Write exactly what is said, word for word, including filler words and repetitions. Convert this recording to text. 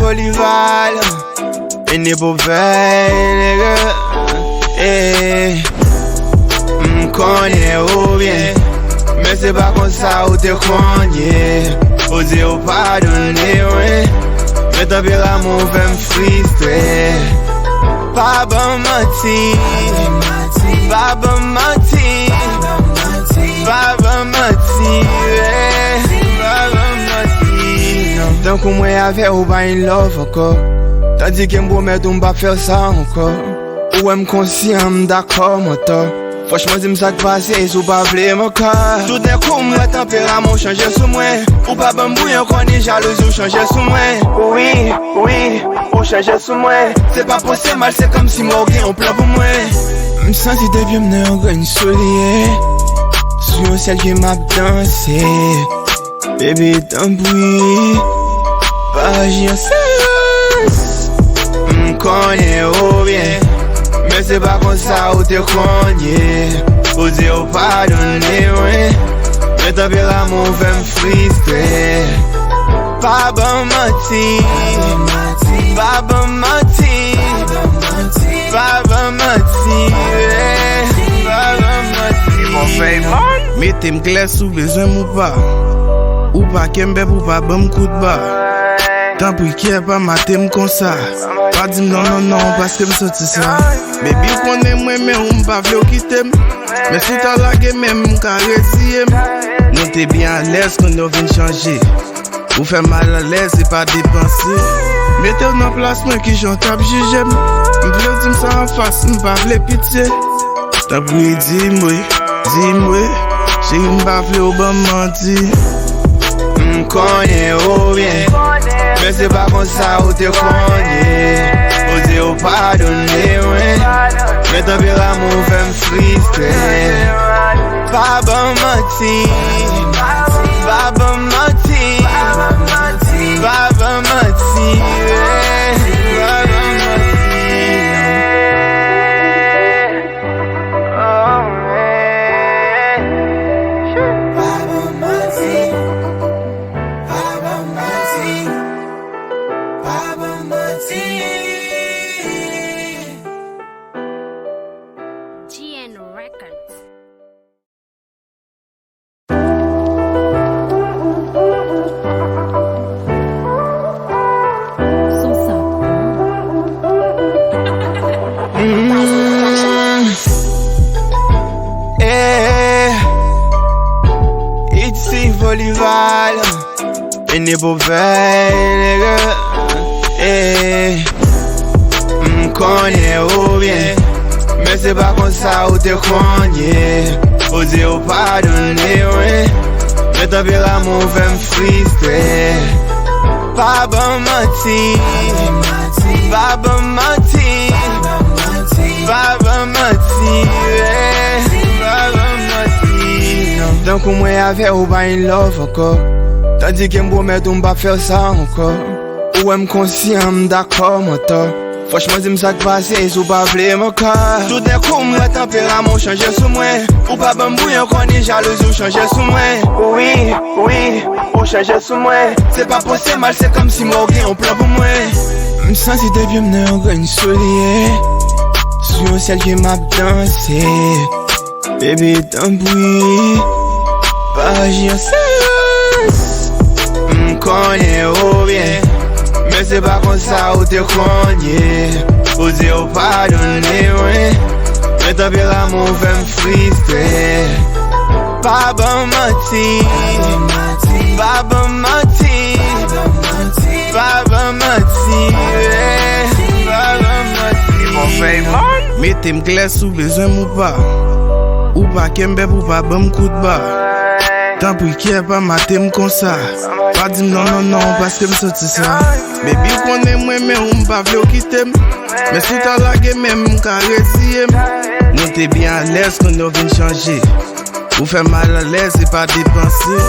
Olival, Ene Bovèy, nègè. Eh, m konnen ou byen, men se pa konsa ou te konn ye. Ou di ou padone mwen, men tanperaman w fè m fristre. Pa ban m manti, pa ban m manti, pa ban m manti, eh, pa ban m manti, non. Tankou mwen avè ou pa in love ankò. Tandike m pwomèt ou m p ap fè sa ankò. Ou wè m konsyan m dakò m antò. Franchman di m sa k pase si w pa vle m ankò. Toudèkou m wè tanperaman w chanje sou mwen. Ou pa ban m bouyon ankò ni jalouzi w chanje sou mwen. Wi, wi, ou chanje sou mwen. Se pa panse mal, se kòmsi m wè w gen yon plan pou mwen. M santi depi m nan yon grenn soulye, sou yon sèl pye m ap danse. Baby, tanpri, pa aji an silans. M konnen ou byen, men se pa konsa ou te konn ye. Ou di ou padone mwen, men tanperaman w fè m fristre. Pa ban m manti, pa ban m manti, pa ban m manti, eh, pa ban m manti. Mete m klè si w bezwen m ou pa. Ou pa kenbe pou pa ban m kout ba. Tanpri kyè pa mate m konsa. Pa di m non, non, non, paske m santi sa. Baby, ou konnen mwen, men ou m pa vle w kite m. Men si w ta lage men m, m ka reziye m. Nou te byen alèz, kounye w vin chanje. Ou fè m malalèz, se pa depanse. Mete w nan plas mwen, kijan w t ap jije m? M vle w di m sa anfas, m pa vle pitye. Tanpri, di m wi, di m wi. Cheri, m pa vle w ban m manti. M konnen ou byen, men se pa konsa ou te konn ye. Ou di ou padone mwen, men tanperaman w fè m fristre. Pa ban m manti, pa ban m manti, pa ban m manti, eh, pa ban m manti. Oh, man. Pa ban m manti, pa ban m manti, pa ban m manti. G N Records. Mm. Eh, ici Volival. Ene Bovèy, nègè. Eh, m konnen ou byen, men se pa konsa ou te konn ye. Ou di ou padone mwen, men tanperaman w fè m fristre. Pa ban m manti, pa ban m manti, pa ban m manti, eh, pa ban m manti, non. Tankou mwen avè ou pa in love ankò. Tandike m pwomèt ou m p ap fè sa ankò. Ou wè m konsyan m dakò m antò. Franchman di m sa k pase si w pa vle m ankò. Toudèkou m wè tanperaman w chanje sou mwen. Ou pa ban m bouyon ankò ni jalouzi w chanje sou mwen. Wi, wi, ou chanje sou mwen. Se pa panse mal, se kòmsi m wè w gen yon plan pou mwen. M santi depi m nan yon grenn soulye, sou yon sèl pye m ap danse. Baby, tanpri, pa aji an silans. M konnen ou byen, men se pa konsa ou te konn ye. Ou di ou padone mwen, men tanperaman w fè m fristre. Pa ban m manti, pa ban m manti, pa ban m manti, eh, pa ban m manti. Mete m klè si w bezwen m ou pa. Ou pa kenbe pou pa ban m kout ba. Tanpri kyè pa mate m konsa. Pa di m non, non, non, paske m santi sa. Baby, ou konnen mwen, men ou m pa vle w kite m. Men si w ta lage men m, m ka reziye m. Nou te byen alèz, kounye w vin chanje. Ou fè m malalèz, se pa depanse.